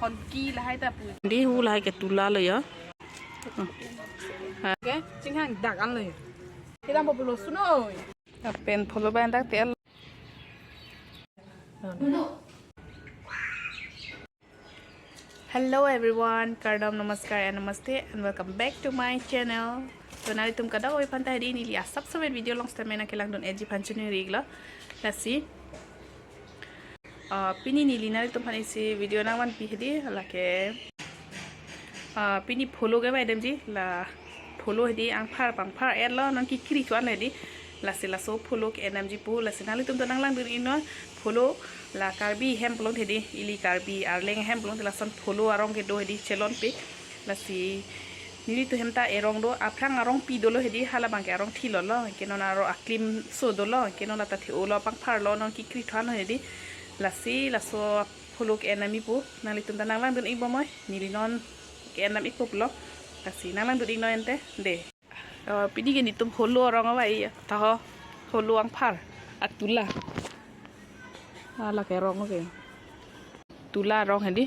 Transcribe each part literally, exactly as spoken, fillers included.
Honki lahai ta pu. Di hu lahai ke tula lo ya. Oke, chinghang dak an lo ya. Kita mau pulo sunoi. Lapen pholo ba dak tel. Hello everyone, kardom, namaskar and namaste and welcome back to my channel. To nanglitum kadokave aphan ta hedi neli asap sovet video along stamina kelang dun eji phan chuningri iklo. Lasi, ah, pini neli nanglitum aphan isi video nangvanpi hedi lake, ah, pini pholo kevai damji la pholo hedi angphar pangphar et lo non kekri thuan hedi. Lasi laso pholo ke-en damji pu, lasi nanglitum ta nanglang dun iknon pholo la Karbi hem pulote hedi, ili Karbi Arleng hem pulote lason pholo arong kedo hedi chelonpe. Lasi nelitum hem ta erong do, aphrang arong pi dolo hedi, hala abang ke arong thilo lo, ke non arong aklim so dolo, ke non ata the-o lo pangphar lo non kekri thuan hedi. Lasi laso pholo ke-en damji pu, nanglitum ta nanglang dun ik bomoi, neli non ke-en dam ikpo pulo. Lasi nanglang dun iknon ante, de. Oh, pini ke nelitum pholo arong avai ya. Taho pholo angphar. Atula. Ala ke rong ke. Tula arong hedi.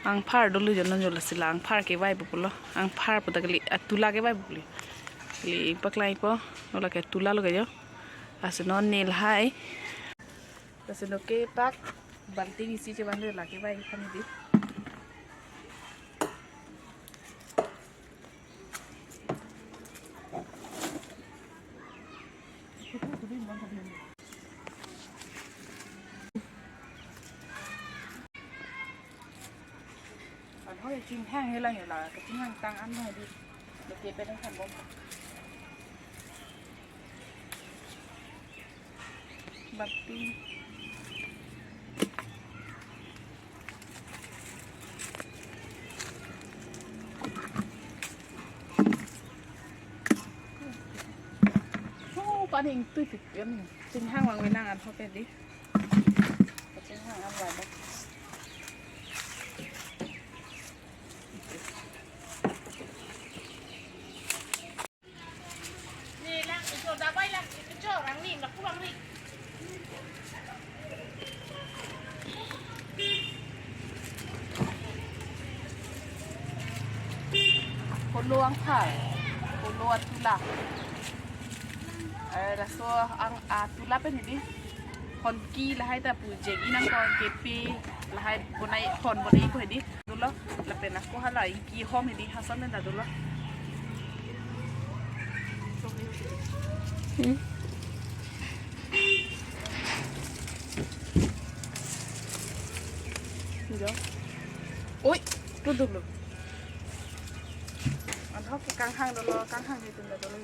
Angphar dolo jono jola sila angphar kevai pulo. Angphar puta kali atula kevai pulo. Kali paklai po. Nola ke tula lo ke jo. Asno nel hai. Asno ke pak. Balting isi chevan lo lake vai kami di. An hoi chinghang helang hela, kachinghang tang an hoi di. Lake pedang kan bom. Bati. Oh, paning tu pipian. Chinghang wang winang an hoke di. Chinghang an wada. Pholo angphar, pholo atula. Eh, laso ang atula pen hedi. Honki lahai ta pu jegi nangkok kepi lahai bonai hon bonai ko hedi. Dolo, lapen ako hala ingki hom hedi hasan ta dolo. Hmm. Jo. Oi, tutup lo. An hok ke kanghang dolo, kanghang hedi tun dolo.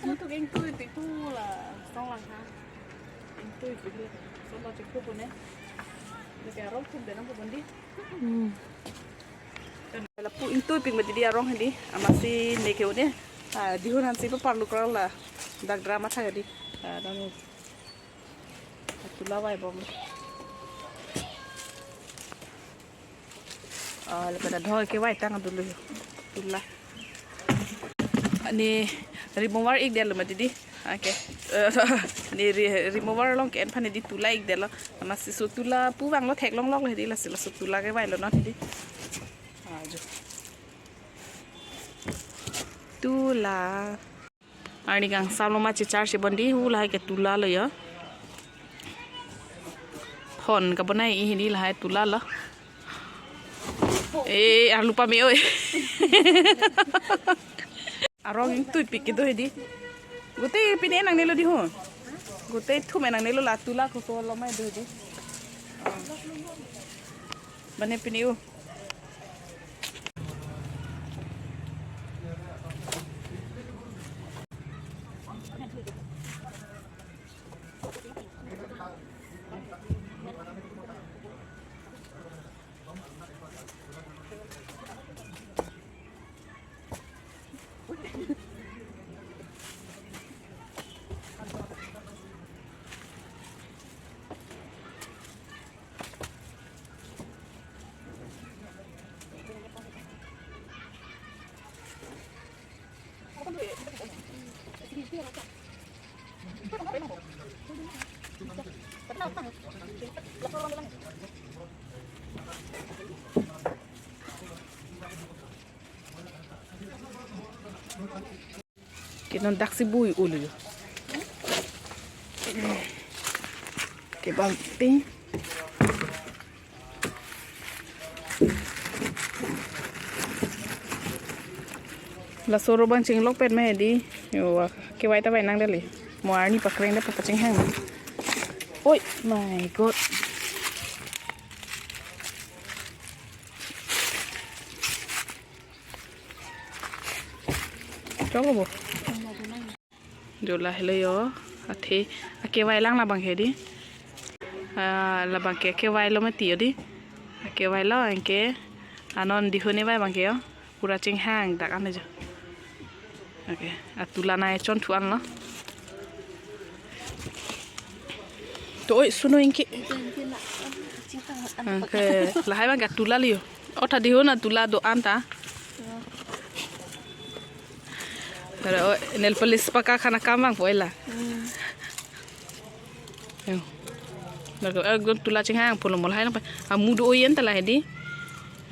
Hu tu ingtui pi hu la song lang ha. Ingtui pi hu la song lang chikhu pune. Lake arong thum denam pu bondi. Hmm. Lapu ingtui pik mati di arong hedi, amatsi ne ke-o ne. Ah, dihun ansi pa parlu kral la. Dak drama tha hedi. Ah, dong. Tula vai bom. Ah, lapen adhoi kevai tang dulu. Tula. Ani remover ik detlo mati di. Okay. Eh, ni re-, remover along ke-en aphan hedi tula ik detlo. Amatsi laso tula pu vanglo theklong lok lo hedi, lasi laso tula kevailo non hedi. Ah, jo. Tula. Arni kangsam lo ma chechar si bondi hu lahai ke tula lo ya. Hon kabonai i hedi lahai tula lo. Eh, arlu pame oi. Arong ingtui pik kedo hedi. Gutei pine nangnelo di ho. Gutei thum nangnelo la tula koso lo mai do hedi. Bane pine u. Daksi bui ulu yo. Ke balting. Laso ro bang chinglok pet ma hedi. Yo, kevai ta bai nang dali. Mo arni pakreng de papa chinghang. Oi, my God. Cholo bo. Jo lahelo yo, athe akevai lang labang ke di. Ah, labang ke akevai lo mati yo di. Akevai lo anke anon dihun evai abang ke yo. Pura chinghang dak an jo. Okay, atula nai chon thu an lo. To oi suno inki. Anke lahai abang ke atula liyo. O ta dihun atula do-an ta. Pero, oh, nail polish paka khana kam abang po ela. Hmm. Yo. Ladak, eh, tula chinghang phun lo mo lahai nang pa. Amu do-o yen ta lahai di.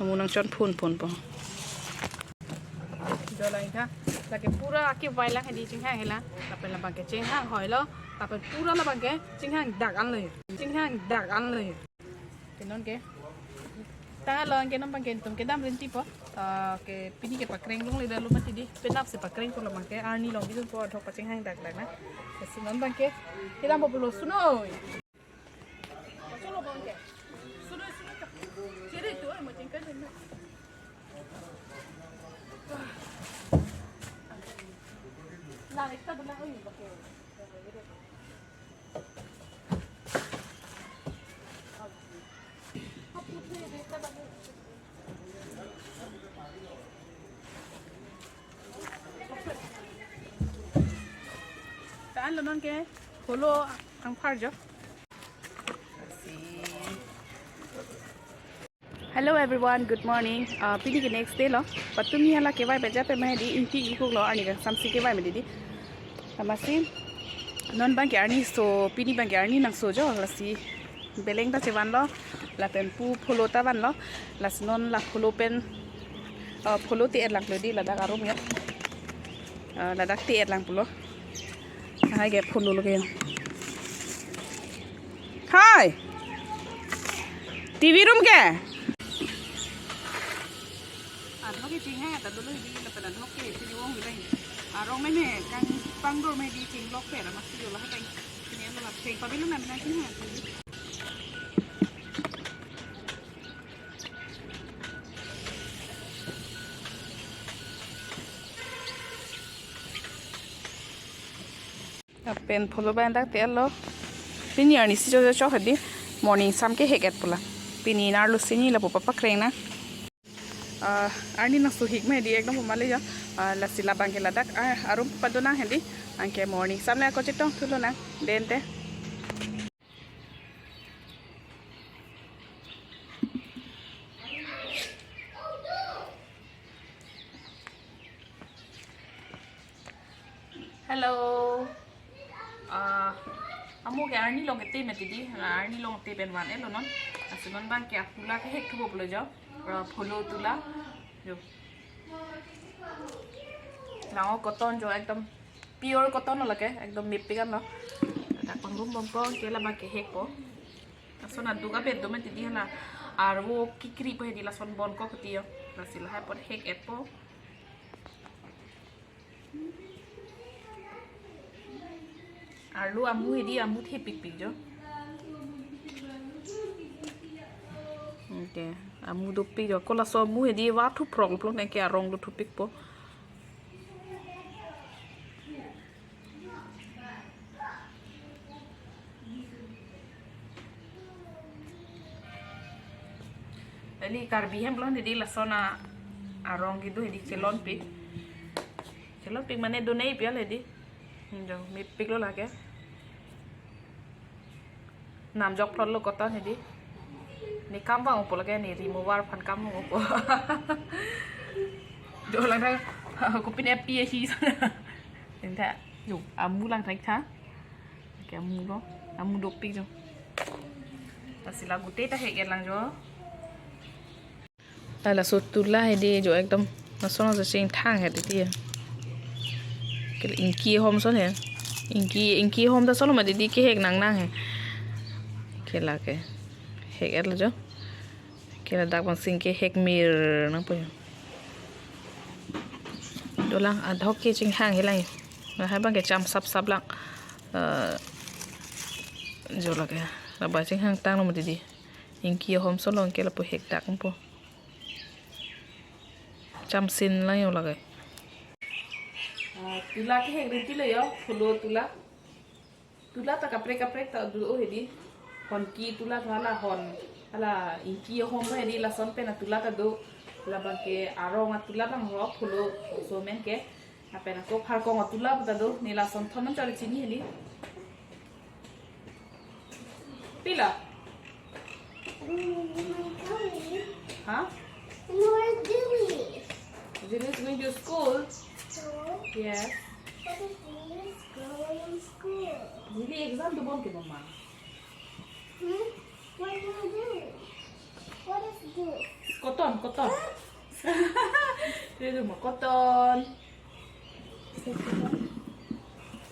Amu nang chon phun phun po. Jo lahai tha. Lake pura akevai lang hedi chinghang hela. Lapen labang ke chinghang hoi lo. Lapen pura labang ke chinghang dak an lo. Chinghang dak an lo. Ke non ke. Tanglo anke non abang ke netum kedam rinti po. Ah, ke pini ke pakreng longle dalo mati di. Penap si pakreng po labang ke. Arni long bidun po adhok pachinghang dak dak na. Ke si non abang ke. Kedam po pulo suno. Suno abang ke. Suno, suno. Chere tu, eh, mo chingkan na. Lang ekta bela oi abang ke. Tanglo non ke, holo angphar jo. Hello everyone, good morning. Ah, pini ke next day lo. Patumi hala kevai baja pe ma hedi, ingti ikuk lo, arni kangsam si kevai ma di di. Amatsi non abang ke arni so, pini abang ke arni nang so jo, lasi beleng ta chevan lo, lapen pu pholo ta van lo, lasi non la pholo pen, ah, pholo te-et lang lo di ladak arum ya. Ah, ladak te-et lang pulo. Hai ke pholo lo ke. Hai. T V room ke? Adhok ke chinghang ta dolo di lapen adhok ke chini wong bilang. Arong mene kangpang dor me di chinglok pe ra masi yola hai. Chini ano la peng pabilo na mina chinghang. Lapen pholo abang dak te-et lo. Pini arni si chok chok hedi. Morning sam kehek-et pu la. Pini nar lo sini lapu papakreng na. Ah, arni nang suhik ma hedi ekdom puma le jo. Ah, lasi labang ke ladak, ah, arum pado nang hedi. Anke morning sam le ako chetong thulo nang. Den te. Hello. Ah, amu ke arni long te mati di, arni long te pen van-et lo non. Lasi non abang ke atula kehek thupo pulo jo. Ah, pholo tula. Jo. Lang-o cotton jo ekdom pure cotton lo lake, ekdom mepik an lo. Dak pangrum bom ko ke labang kehek po. Lason aduk abet do mati di hala. Arvo kikri po hedi lason bon ko ketiyo. Lasi lahai apot hek-et po. Arlo amu hedi amu thepikpik jo. Okay, amu dopik jo. Ko laso amu hedi va thuphrong plong neke arong do thupik po. Eli Karbi hem plong hedi lason a arong kedo hedi chelonpik. Chelonpik mane do nei pial hedi. Hmm, jo, mepik lo lake. Namjok plot lo cotton hedi. Ne kam vang-opo lake ne remover aphan kam vang-opo. Jo lang tha. Kopine pi ahi. Entha. Jo, amu lang thek tha. Ke amu lo. Amu dopik jo. Lasi la gute ta hek-et lang jo. Laso tula hedi jo ekdom lason laso chingthang hedi ti. Ke ingki ahom ason he. Ingki, ingki ahom ta solo mati di kehek nangnang he. Ke lake. Hek-etlo jo. Ke ladak bang sing kehek mir nangpo jo. Dolang adhok ke chinghang helang jo. Lahai bang ke cham sap sap lang. Eh, jo lake. Laba chinghang tanglo mati di. Ingki ahom solo ke lapu hekdak nangpo. Cham sin lang jo lake. Ah, tula kehek rinti lo jo, phulo tula. Tula ta kaprek kaprek ta do hedi. Honki tula ta hala hon. Hala ingki ahom hedi lason pen tula ta do. Labang ke arong atula bang ho phulo so men ke. Lapen ako pharkong atula ta do. Ne lason thon non chari chini hedi. Pila? Huh? Dili is going to school. Yes. Dili exam dobom ke mama. Hmm? What do you do? What is this? Cotton, cotton. Dia tu mau cotton.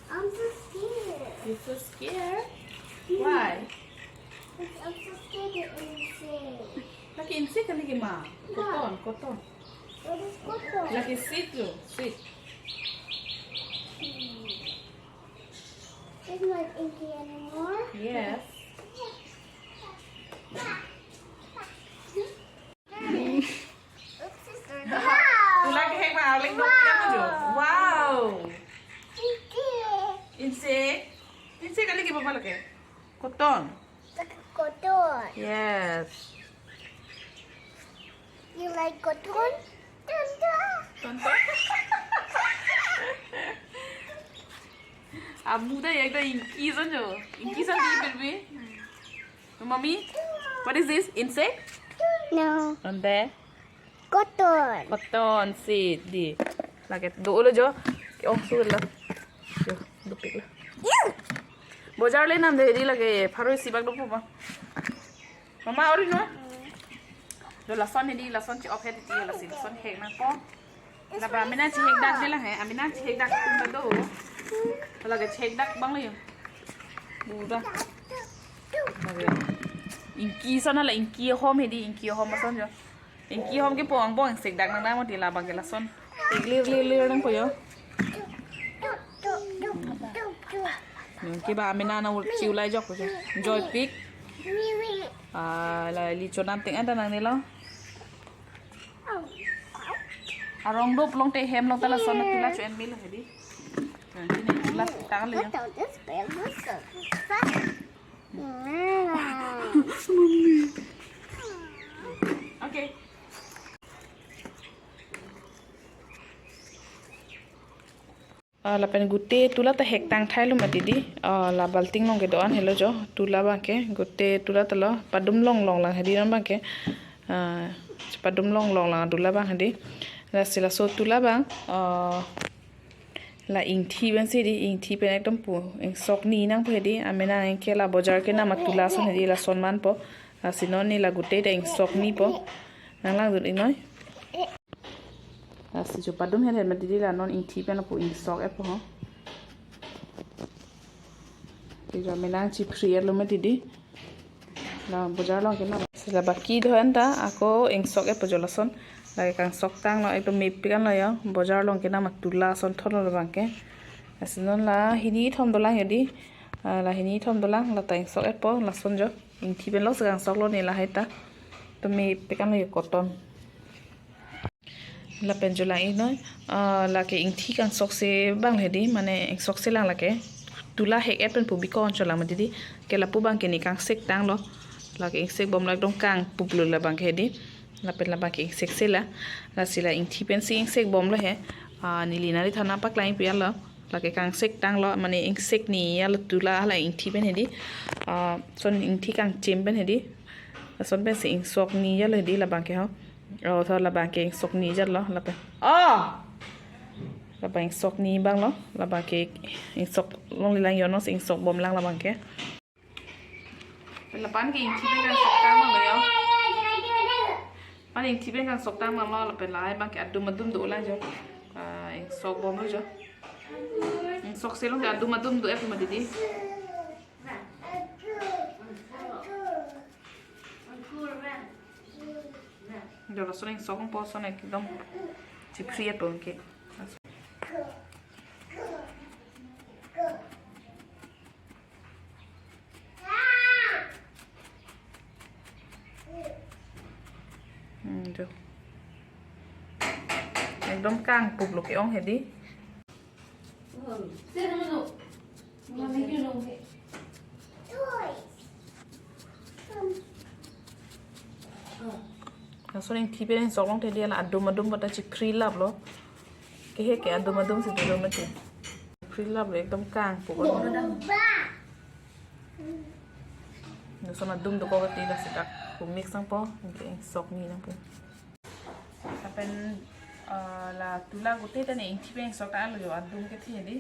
I'm so scared. You're so scared? Why? I'm so scared of insect. Lake insect kali ke ma? Cotton, cotton. What is cotton? Lake seed tu, seed. Hmm. It's not inky anymore. Yes. Tula kehek ma, arleng dok pian ajo. Wow. Inse. Inse kali ke mama lake. Cotton. Cotton. Yes. You like cotton? Tonto. Amu ta ekta ingki ason jo. Ingki ason di baby. Mommy, what is this? Insect? No. And there? Cotton. Cotton seed di. Lake do-olo jo. Ong su la. Jo, dopiklo. Bojar le nam de di lake pharo isi bak dopo ba. Mama ori no. Do lason hedi, lason chi-op hedi, lasi lason hek nangpo. Laba amena chihek dak de la he, amena chihek dak tum do. Lake chihek dak bang le yo. Buda. Lake. Ingki ason la, ingki ahom hedi, ingki ahom ason jo. Ingki ahom ke po angbong sek dak nang nang mati labang ke lason. Lir lir lir nangpo jo. Ke ba amena na ur chiulai jok jo. Joypik. Ah, la li chonam teng ada nangnelo. Arong dop long te hem long ta lason tula cho en mil hedi. Nang kini tula tang le jo. This bag was so fun. Okay. Ah, lapen gute tula ta hek tang thailo mati di. Ah, la balting along kedo-an helo jo. Tula bang ke gute tula ta lo padum long long lang hedi non bang ke. Ah, padum long long lang tula bang hedi. Lasi laso tula bang. Ah, la ingthi pen si di, ingthi pen ekdom pu ingsok ni nangpo hedi. Amena nang ke la bojar kenam atula ason hedi, lason manpo. Lasi non ne la gute ta ingsok nipo. Nang lang dun inoi. Lasi jo padum hen hen mati di la non ingthi pen pu ingsok-etpo ho. Ke jo amena nang chipri-etlo mati di. La bojar along kenam. Lasi la baki do-an ta ako ingsok-etpo jo lason. Lake kangsok tanglo, ekdom mepik anlo jo. Bojar along kenam atula ason thotlo labang ke. Lasi non la hini thom dolang hedi. Ah, la hini thom dolang, la ta ingsok-etpo lason jo. Ingthi pen lo si kangsoklo ne lahai ta. Ekdom mepik anlo jo cotton. Lapen jo lang inoi, ah, lake ingthi kangsok si bang hedi, mane ingsok si lang lake. Tula hek-et pen pu bikon cho lang mati di. Ke lapu bang ke ne kangsek tanglo. Lake ingsek bomlo, ekdom kangpuplo labang ke hedi. Lapen labang ke ingsek si la. Lasi la ingthi pen si ingsek bomlo he. Ah, neli nari thana paklang pian lo. Lake kangsek tanglo, mane ingsek ni ya lo tula hala ingthi pen hedi. Ah, son ingthi kangchim pen hedi. Lason pen si ingsok ni ya lo hedi labang ke ho. Oh, tho labang ke ingsok ni jatlo lapen. Oh! Labang ingsok ni bang lo, labang ke ingsok longle lang jo non si ingsok bom lang labang ke. Lapen lapu-an ke ingthi pen kangsok tang bang lo jo. Lapu-an ingthi pen kangsok tang bang lo, lapen lahai bang ke adum adum dolang jo. Ah, ingsok bomlo jo. Hmm, sok selong ke adum adum do-et ma didi. Jo lason ingsok po, lason ekdom chipsi atum ke. Hmm, jo. Ekdom kangpup lo ke-ong hedi. Lason ingthi pen ingsoklong te dei, la adum adum bata chipri lap lo. Kehe ke adum adum si dolo mati. Chipri lap lo, ekdom kangpup lo. Lason adum dokok te, lasi dak pu mix nangpo, ingke ingsok ni nangpo. Lapen, ah, la tula gute ta ne ingthi pen ingsok ta lo jo, adum kethe dei.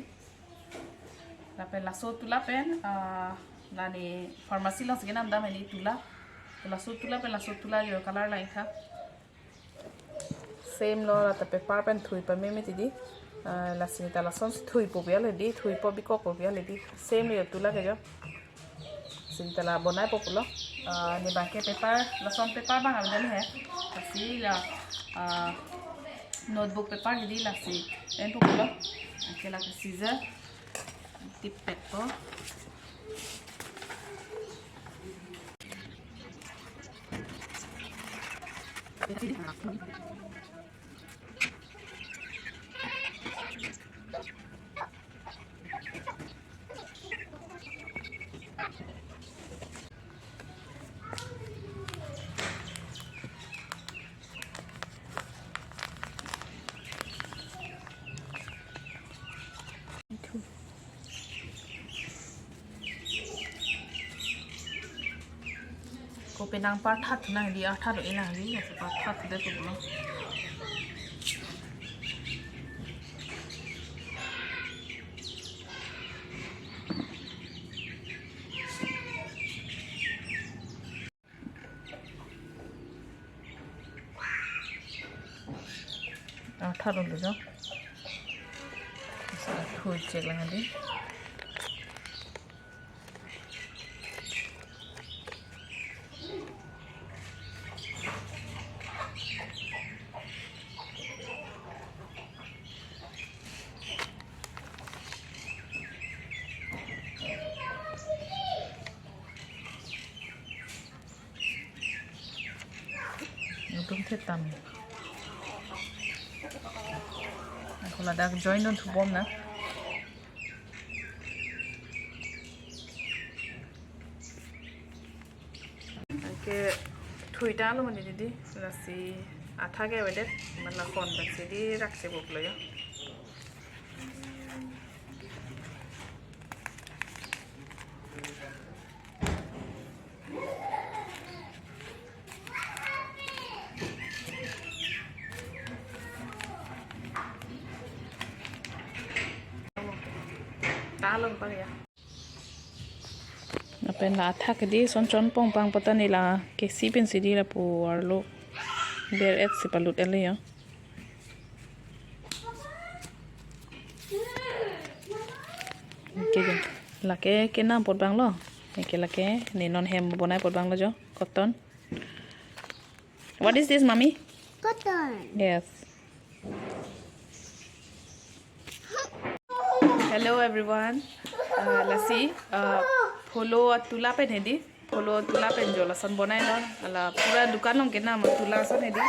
Lapen laso tula pen, ah, la ne pharmacy along si kenam dam hedi tula. Laso tula pen laso tula jo color lang tha. Same lo, la ta paper pen thui pame mati dei. Ah, lasi ta lason thui po bial hedi, thui po bikok po bial hedi. Same lo jo tula ke jo. Lasi ta la bonai po pulo. Ah, ne bangke paper, lason paper bang avedel he. Lasi la, ah, notebook paper hedi, lasi en po pulo. Anke lake scissor. Tip pet po. Kopi nang parthat nang di, arthat lo inang di, ya, parthat de ko lo. Arthat lo jo. Sa thui chek lang di. Nangtum thetan. Ako ladak join dun thubom na. Anke thui ta lo mane didi, lasi athak ke avedet, mane la hon pen si di rak si buk lo ya. Talon pa ya. Lapen la athak ke di son chonpong pang patan, ne la kesi pen si di lapu arlo ber-et si palut-et lo ya. Anke lake kenam apot abang lo. Anke lake ne non hem bonai apot abang lo jo. Cotton. What is this, mommy? Cotton. Yes. Hello everyone. Uh, lasi, uh, pholo atula pen hedi. Pholo tula pen jo lason bonai lo. Ala pura dukan along kenam atula ason hedi.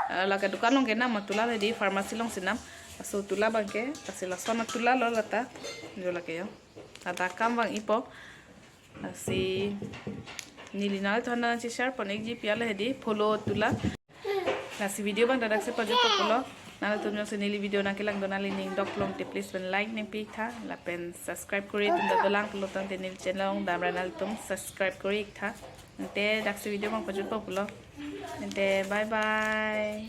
Ala ke dukan along kenam atula hedi, pharmacy along si nam. Laso tula abang ke, lasi lason atula lo lata. Jo lake yo. Lata akam abang ipo. Lasi neli nanglitum aphan si share pon-ikji pi hala hedi pholo tula. Lasi video abang ta dak si pajut po pulo. Nanglitum jongsi neli video nangkelang do, nangli ning dok long te please pen like nangpi-ik tha. Lapen subscribe kori atum ta dolang pulo tangte neli channel along damra nanglitum subscribe kori-ik tha. Ante dak si video abang pajut po pulo. Ante bye bye.